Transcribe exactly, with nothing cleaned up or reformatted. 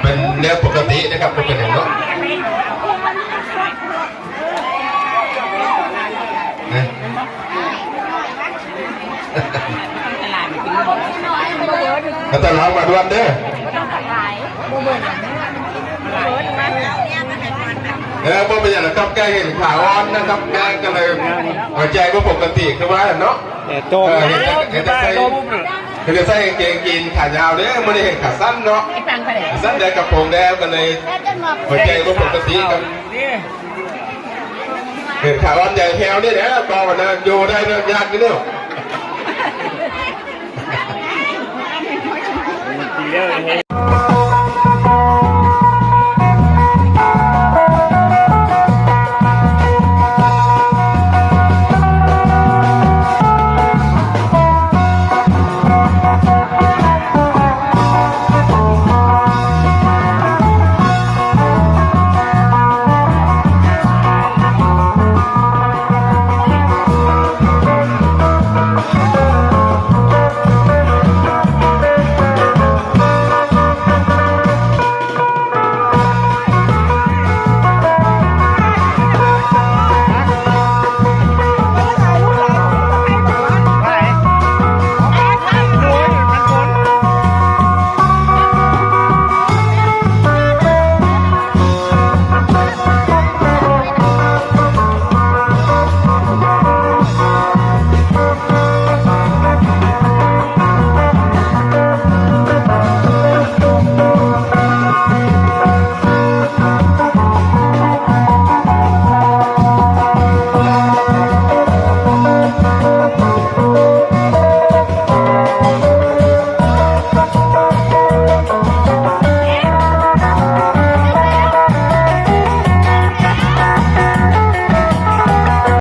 เป็นเรื่องปกตินะครับ บ่เป็นหยังเนาะ นะ มาตลาดมาด่วนเด้อ เออ บ่เป็นหยังหรอกครับ แกเห็นขาอ่อนนะครับ แกก็เลยหัวใจบ่ปกติคือว่าเนาะ แต่โต เออ เห็นแต่ เห็นแต่ใส่ เห็นแต่ใส่กางเกงยีนขายาวเด้อ บ่ได้เห็นขาสั้นเนาะ ขาสั้นแต่กระโปรงแดงก็เลย หัวใจบ่ปกติครับ เห็นขาอ่อนใหญ่แถวนี่แหละ ก็วันนั้นอยู่ได้เรื่องยากนิดเดียว